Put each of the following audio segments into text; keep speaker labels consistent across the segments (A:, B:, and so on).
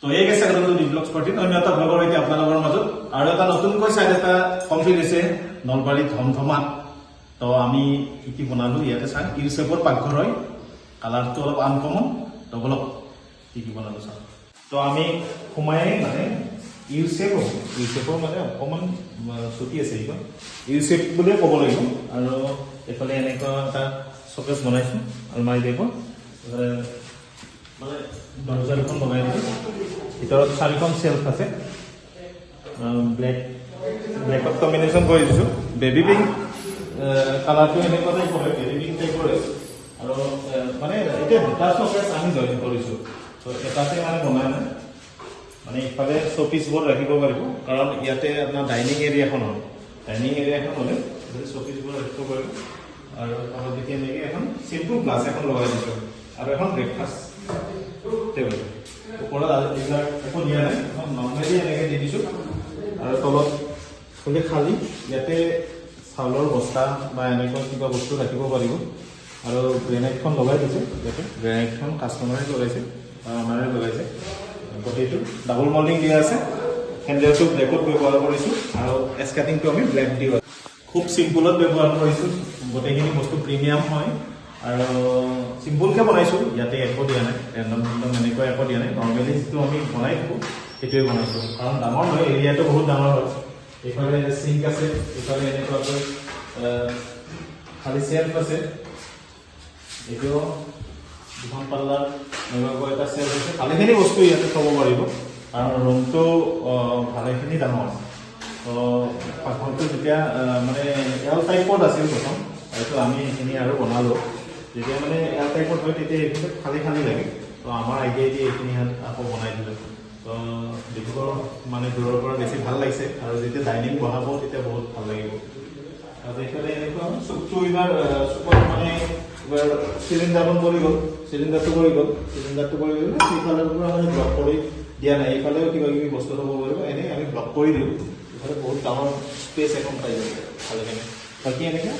A: তো এই গেছে ডি ব্লগছ 14 অন্য এটা ব্লগৰ সৈতে আপোনালোকৰ মাজত আৰু এটা নতুনকৈ চাইড এটা কমপ্লিট হৈছে নলবাৰী ধমধমাত। তো আমি কি কি বনালো ইয়াতে চাই, ইউচেফৰ পাকঘৰ হয়, কালাৰটো অলপ আনকমন। তো বলক কি কি বনালো চাওঁ। তো আমি সোমাই মানে ইউচেফ হ'ব, ইউচেফৰ মানে অকণমান চুটি আছে, এইখন ইউচেফ বুলিয়ে ক'ব লাগিব। আৰু এইফালে এনেকুৱা এটা শ্বকেচ বনাইছোঁ আলমাৰি টাইপৰ, এইফালে মানে দৰ্জা দুখন লগাই দিছোঁ। ভিতৰত চাৰিখন চেল্ফ আছে, ব্লেকত কম্বিনেশ্যন কৰি দিছোঁ। বেবী পিংক কালাৰটো এনেকুৱা টাইপৰ হয়, বেবী পিংক টাইপৰ। আৰু মানে এতিয়া দুটা শ্বকেচ আমি জইন কৰিছোঁ, ত' এটাতে মানে বনাই নাই, মানে ইফালে শ্বপিচবোৰ ৰাখিব পাৰিব, কাৰণ ইয়াতে আপোনাৰ ডাইনিং এৰিয়াখন হয়। ডাইনিং এৰিয়াখন হ'লে এইফালে শ্বপিচবোৰ ৰাখিব পাৰিব। আৰু তলত দেখি এনেকৈ এখন চিম্পুল গ্লাছ এখন লগাই দিছোঁ আৰু এখন ব্ৰেকফাষ্ট টেবুল। ওপৰত এইবিলাক একো দিয়া নাই, নৰ্মেলি এনেকৈ দি দিছোঁ। আৰু তলত খুলি খালী, ইয়াতে চাউলৰ বস্তা বা এনেকুৱা কিবা বস্তু ৰাখিব পাৰিব। আৰু গ্ৰেনাইটখন লগাই দিছে ইয়াতে, গ্ৰেনাইটখন কাষ্টমাৰে লগাইছে বা অনাৰে লগাইছে। গোটেইটো ডাবল মল্ডিং দিয়া আছে, হেণ্ডেলটো ব্লেকত ব্যৱহাৰ কৰিছোঁ আৰু এছকাটিংটো আমি ব্লেক দিওঁ। খুব চিম্পুলত ব্যৱহাৰ কৰিছোঁ, গোটেইখিনি বস্তু প্ৰিমিয়াম হয় আৰু চিম্পুলকৈ বনাইছোঁ। ইয়াতে একো দিয়া নাই, ৰেণ্ডম চেণ্ডম এনেকুৱা একো দিয়া নাই, নৰ্মেলি যিটো আমি বনাই থাকোঁ সেইটোৱে বনাইছোঁ। কাৰণ ডাঙৰ হয়, এৰিয়াটো বহুত ডাঙৰ হয়। এইফালে চিংক আছে, এইফালে এনেকুৱাকৈ খালী চেল্ফ আছে, এইটো দুখন পাল্লাৰ এনেকুৱাকৈ এটা চেল্ফ আছে। ভালেখিনি বস্তু ইয়াতে থ'ব পাৰিব, কাৰণ ৰুমটো ভালেখিনি ডাঙৰ। তো পাকঘৰটো যেতিয়া মানে এল টাইপত আছিল প্ৰথম, তাৰপিছত আমি সেইখিনি আৰু বনালোঁ। যেতিয়া মানে এল টাইপত হয় তেতিয়া এইখিনি খালী খালী লাগে, তো আমাৰ আইডিয়াই দি এইখিনি আকৌ বনাই দিলোঁ। তো দেখিব মানে দূৰৰ পৰা বেছি ভাল লাগিছে, আৰু যেতিয়া ডাইনিং বহাব তেতিয়া বহুত ভাল লাগিব। আৰু এইফালে এনেকুৱা চুকটো এইবাৰ চুকত মানে এইবাৰ চিলিণ্ডাৰখন পৰি গ'ল, চিলিণ্ডাৰটো পৰি গ'ল, চিলিণ্ডাৰটো পৰি গ'ল। সেইফালৰ পৰা মানে ব্লক কৰি দিয়া নাই, এইফালেও কিবা কিবি বস্তু থ'ব পাৰিব, এনেই আমি ব্লক কৰি দিওঁ। এইফালে বহুত ডাঙৰ স্পেচ এখন পাই যাব ভালেখিনি। বাকী এনেকৈ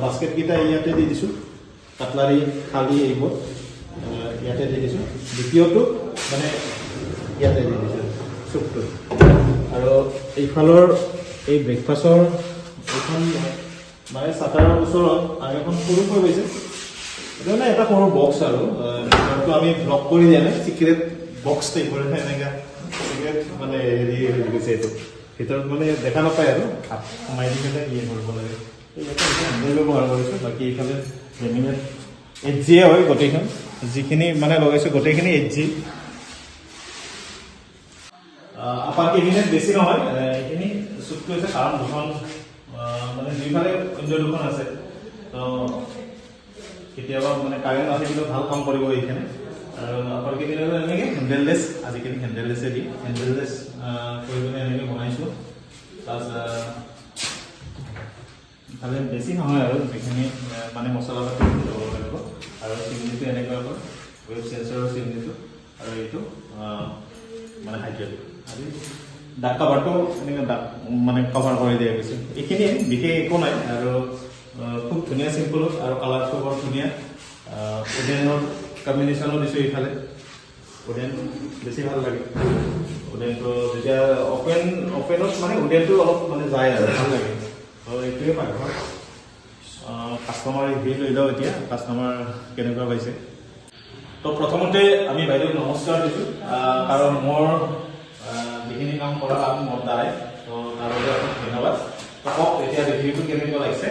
A: বাস্কেটকেইটা ইয়াতে দি দিছোঁ, কাটলাৰী থালি এইবোৰ ইয়াতে দি দিছোঁ। দ্বিতীয়টো মানে ইয়াতে দি দিছোঁ চুকটো। আৰু এইফালৰ এই ব্ৰেকফাষ্টৰ এইখন মানে চাটাৰৰ ওচৰত আৰু এখন সৰুকৈ গৈছে, এইটো মানে এটা সৰু বক্স আৰু ভিতৰটো আমি ব্লক কৰি দিয়া নাই, চিক্ৰেট বক্স টাইপৰ এনেকা চিক্ৰেট মানে হেৰি হৈ গৈছে। এইটো ভিতৰত মানে দেখা নাপায় আৰু হাত সোমাই দি পেলাই ইয়ে কৰিব লাগে। ইয়াতে হেণ্ডেল ব্যৱহাৰ কৰিছোঁ। বাকী এইফালে লেমিনেট 8 জিয়ে হয় গোটেইখন, যিখিনি মানে লগাইছোঁ গোটেইখিনি 8 জি। আপাৰ কেবিনেট বেছি নহয়, এইখিনি চুকটো হৈছে, কাৰণ দুখন মানে দুইফালে উইণ্ড' দুখন আছে। তো কেতিয়াবা মানে কাৰেণ্ট নাথাকিলেও ভাল কাম কৰিব এইখিনি। আৰু আপাৰ কেবিনেটো এনেকৈ হেণ্ডেললেছ, আজিকালি হেণ্ডেললেছে দিয়ে, হেণ্ডেললেছ কৰি পিনে এনেকৈ বনাইছোঁ। প্লাছ ইফালে বেছি নহয় আৰু যিখিনি মানে মছলা পাতি ল'ব পাৰিব। আৰু চিমনিটো এনেকুৱাকৈ ৱেব চেঞ্চৰৰ চিমনিটো, আৰু এইটো মানে হাইড্ৰলিক আৰু ডাক কাভাৰটো এনেকৈ ডাক মানে কভাৰ কৰি দিয়া গৈছে। এইখিনিয়ে, বিশেষ একো নাই। আৰু খুব ধুনীয়া চিম্পুলত আৰু কালাৰটো বৰ ধুনীয়া। উডেনৰ কম্বিনেশ্যনো দিছোঁ এইফালে, উডেন বেছি ভাল লাগে। উডেনটো যেতিয়া অপেনত মানে উডেনটো অলপ মানে যায় আৰু ভাল লাগে। তো এইটোৱে পাকঘৰ। কাষ্টমাৰ ৰিভিউ লৈ লওঁ এতিয়া, কাষ্টমাৰ কেনেকুৱা পাইছে। তো প্ৰথমতে আমি বাইদেউক নমস্কাৰ দিছোঁ, কাৰণ মোৰ যিখিনি কাম কৰা কাম মোৰ দ্বাৰাই, তো তাৰ বাবে আপোনাক ধন্যবাদ। তো কওক এতিয়া ৰিভিউটো কেনেকুৱা লাগিছে?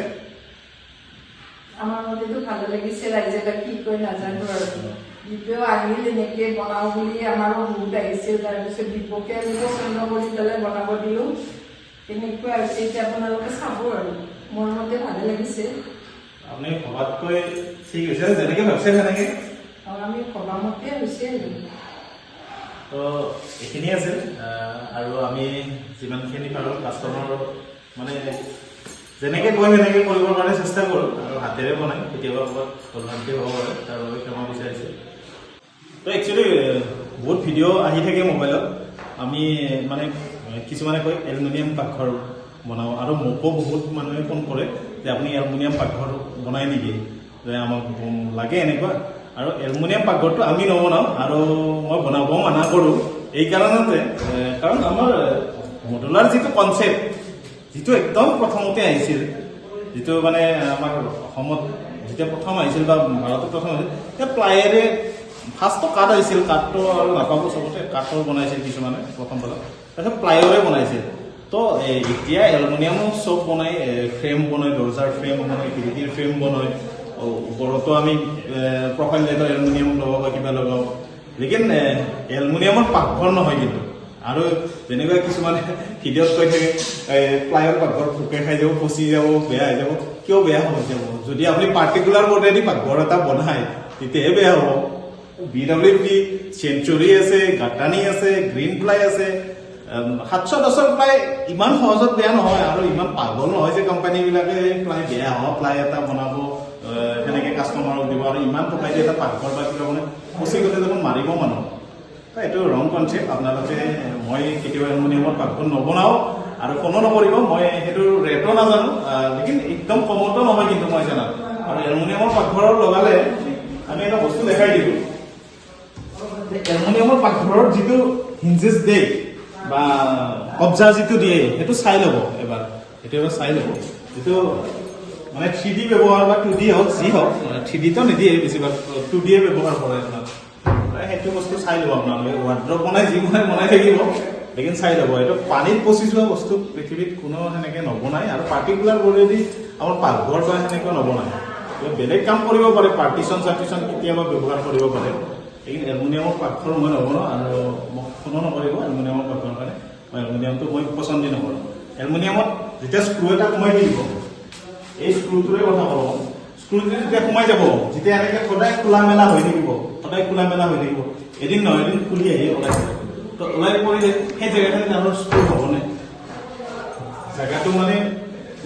B: আমাৰ মতেতো ভালে লাগিছে, ৰাইজে বা কি কয় নাজানো। আৰু দীপেও আহিল এনেকে বনাও বুলি, আমাৰো বহুত আহিছিল। তাৰপিছত দীপকে আমি পচন্দ কৰি পেলাই বনাব দিলো, তেনেকুৱা হৈছে। এতিয়া আপোনালোকে চাব আৰু মোৰ মতে ভালে লাগিছে।
A: আপুনি ভবাতকৈ ঠিক হৈছে, যেনেকে ভাবিছে তেনেকে।
B: আৰু আমি ভবা মতে হৈছে আৰু।
A: তো এইখিনিয়ে আছিল। আৰু আমি যিমানখিনি পাৰোঁ কাষ্টমাৰ মানে যেনেকে কয় সেনেকে কৰিবৰ কাৰণে চেষ্টা কৰোঁ, আৰু হাতেৰে বনাই কেতিয়াবা ক'ৰবাত ভুল ভ্ৰান্তি হ'ব পাৰে, তাৰ বাবে ক্ষমা বিচাৰিছোঁ। তো একচুৱেলি বহুত ভিডিঅ' আহি থাকে মোবাইলত, আমি মানে কিছুমানে কয় এলুমিনিয়াম পাকঘৰ বনাওঁ, আৰু মোকো বহুত মানুহে ফোন কৰে যে আপুনি এলুমিনিয়াম পাকঘৰ বনায় নেকি, যে আমাক লাগে এনেকুৱা। আৰু এলুমিনিয়াম পাকঘৰটো আমি নবনাওঁ আৰু মই বনাবও মানা কৰোঁ। এই কাৰণতে, কাৰণ আমাৰ মডুলাৰ যিটো কনচেপ্ট, যিটো একদম প্ৰথমতে আহিছিল, যিটো মানে আমাৰ অসমত যেতিয়া প্ৰথম আহিছিল বা ভাৰতত প্ৰথম আহিছিল, তেতিয়া প্লাইৰে ফাৰ্ষ্টটো কাঠ আহিছিল। কাঠটো আৰু নাপাব চবতে, কাঠৰ বনাইছিল কিছুমানে প্ৰথম প্ৰথম, তাৰপিছত প্লাইৰে বনাইছিল। তো এতিয়া এলুমিনিয়ামো চব বনাই, ফ্ৰেম বনাই, দৰ্জাৰ ফ্ৰেম বনাই, খিৰিকীৰ ফ্ৰেম বনাই, ওপৰতো আমি প্ৰফাইল লাইটৰ এলুমিনিয়াম লগাওঁ বা কিবা লগাওঁ। লেকিন এলুমিনিয়ামৰ পাকঘৰ নহয় কিন্তু। আৰু যেনেকুৱা কিছুমানে ভিডিঅ'ত কৈ থাকে, প্লাইৰ পাকঘৰ পোকে খাই যাব, পচি যাব, বেয়া হৈ যাব। কিয় বেয়া হৈ যাব? যদি আপুনি পাৰ্টিকুলাৰ বৰ্ডেদি পাকঘৰ এটা বনায়, তেতিয়াহে বেয়া হ'ব। বিডব্লিউপি চেঞ্চুৰী আছে, গাটানি আছে, গ্ৰীণ প্লাই আছে, 710ৰ প্লাই ইমান সহজত বেয়া নহয়। আৰু ইমান পাগল নহয় যে কোম্পানীবিলাকে প্লাই বেয়া হোৱা প্লাই এটা বনাব, সেনেকে কাষ্টমাৰক দিব আৰু ইমান টকাই দি এটা পাকঘৰ বা কিবা বনাই পচি গ'লে দেখোন মাৰিব মানুহ। তো এইটো ৰং কনচেপ্ট। আপোনালোকে, মই কেতিয়াও এলুমিনিয়ামৰ পাকঘৰ নবনাওঁ আৰু ফোনো নকৰিব। মই সেইটো ৰেটো নাজানো, লেকিন একদম কমতো নহয় কিন্তু মই জানাত। আৰু এলুমিনিয়ামৰ পাকঘৰৰ লগালে আমি এটা বস্তু দেখাই দিলোঁ, এলুমিনিয়ামৰ পাকঘৰৰ যিটো হিঞ্জেছ দিয়ে বা কব্জা যিটো দিয়ে, সেইটো চাই ল'ব এবাৰ, সেইটো এবাৰ চাই ল'ব। যিটো মানে 3D ব্যৱহাৰ বা 2D হওক, যি হওক, 3ডিটো নিদিয়ে, বেছিভাগ 2ডিয়ে ব্যৱহাৰ কৰে আপোনাৰ। সেইটো বস্তু চাই ল'ব আপোনালোকে। ৱাৰ্ড্ৰপ বনাই যি বনাই বনাই থাকিব, লেকিন চাই ল'ব। এইটো পানীত পচি যোৱা বস্তু পৃথিৱীত কোনো সেনেকে নবনায় আৰু পাৰ্টিকুলাৰ বৰ্ডেদি আমাৰ পাকঘৰ বা সেনেকুৱা নবনায়। বেলেগ কাম কৰিব পাৰে, পাৰ্টিচন চাৰ্টিচন কেতিয়াবা ব্যৱহাৰ কৰিব পাৰে, লেকিন এলুমিনিয়ামৰ পাকঘৰ মই নবনাওঁ আৰু মোক ফোনো নকৰিব এলুমিনিয়ামৰ পাকঘৰৰ কাৰণে। মই এলুমিনিয়ামটো মই পচন্দি নকৰোঁ। এলুমিনিয়ামত যেতিয়া স্ক্ৰু এটা সোমাই থাকিব, এই স্ক্ৰুটোৰে কথা কওঁ, স্ক্ৰুটো যেতিয়া সোমাই যাব, যেতিয়া এনেকে সদায় খোলা মেলা হৈ থাকিব, সদায় খোলা মেলা হৈ থাকিব, এদিন নহয় এদিন খুলি আহি ওলাই যাব। তো ওলাই পৰিলে সেই জেগাখিনিত আৰু স্ক্ৰু হ'বনে? জেগাটো মানে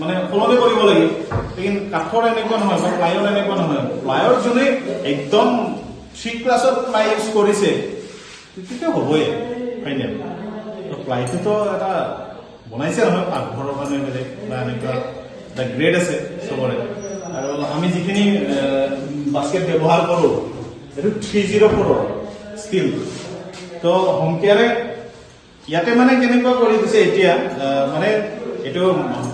A: মানে সলনি কৰিব লাগিব। লেকিন কাঠৰ এনেকুৱা নহয় বা প্লাইৰ এনেকুৱা নহয়। প্লাইৰ যোনে একদম থ্ৰী ক্লাছত প্লাই ইউজ কৰিছে, তেতিয়া হ'বই ফাইনেল। তো প্লাইটোতো এটা বনাইছে নহয় পাকঘৰৰ কাৰণে বেলেগ বা এনেকুৱা এটা গ্ৰেড আছে চবৰে। আৰু আমি যিখিনি বাস্কেট ব্যৱহাৰ কৰোঁ, সেইটো 304ৰ ষ্টিল। তো হোম কেয়াৰে ইয়াতে মানে কেনেকুৱা কৰি দিছে এতিয়া, মানে এইটো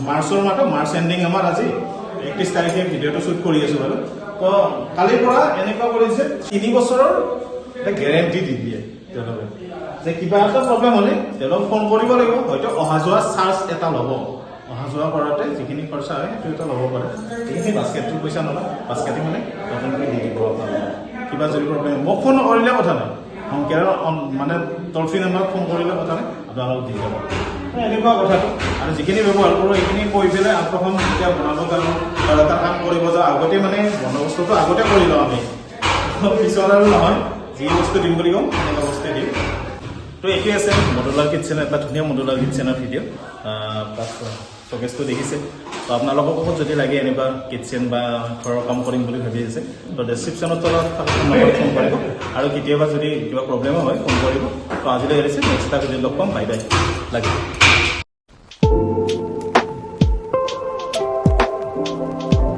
A: মাৰ্চৰ মাহটো, মাৰ্চ এণ্ডিং, আমাৰ আজি 31 তাৰিখে ভিডিঅ'টো শ্বুট কৰি আছো বাৰু। তো কালিৰ পৰা এনেকুৱা কৰিছে, 3 বছৰৰ এটা গেৰেণ্টি দি দিয়ে তেওঁলোকে যে কিবা এটা প্ৰব্লেম হ'লে তেওঁলোক ফোন কৰিব লাগিব। হয়তো অহা যোৱা চাৰ্জ এটা ল'ব, অহা যোৱা কৰোঁতে যিখিনি খৰচা হয় সেইটো এটা ল'ব পাৰে। সেই বাস্কেটটোৰ পইচা নলয়, বাস্কেটে মানে নতুনকৈ দি দিব আপোনালোকে। কিবা যদি প্ৰব্লেম, মোক ফোন নকৰিলে কথা নাই, হোম কেয়াৰৰ মানে টল ফ্ৰী নাম্বাৰত ফোন কৰিলে কথা নাই, আপোনালোক দি যাব। এনেকুৱা কথাটো। আৰু যিখিনি ব্যৱহাৰ কৰোঁ সেইখিনি কৈ পেলাই প্ৰথম যেতিয়া বনাব যাওঁ বা এটা কাম কৰিব যাওঁ, আগতে মানে বন্দবস্তটো আগতে কৰি লওঁ আমি, পিছত আৰু নহয়। যি বস্তু দিম বুলি কওঁ, সেনেকুৱা বস্তুৱে দিম। তো এইটোৱে আছে মডুলাৰ কিটচেনৰ, এটা ধুনীয়া মডুলাৰ কিটচেনৰ ভিডিঅ'। তাত শ্বকেজটো দেখিছে। তো আপোনালোককো যদি লাগে এনেকুৱা কিটচেন বা ঘৰৰ কাম কৰিম বুলি ভাবি আছে, তো ডেছক্ৰিপশ্যনৰ তলত থকা নম্বৰত ফোন কৰিব আৰু কেতিয়াবা যদি কিবা প্ৰব্লেমো হয় ফোন কৰিব। তো আজিলৈ এৰিছে, নেক্সট এটা ভিডিঅ'ত লগ পাম। Bye bye. লাগে।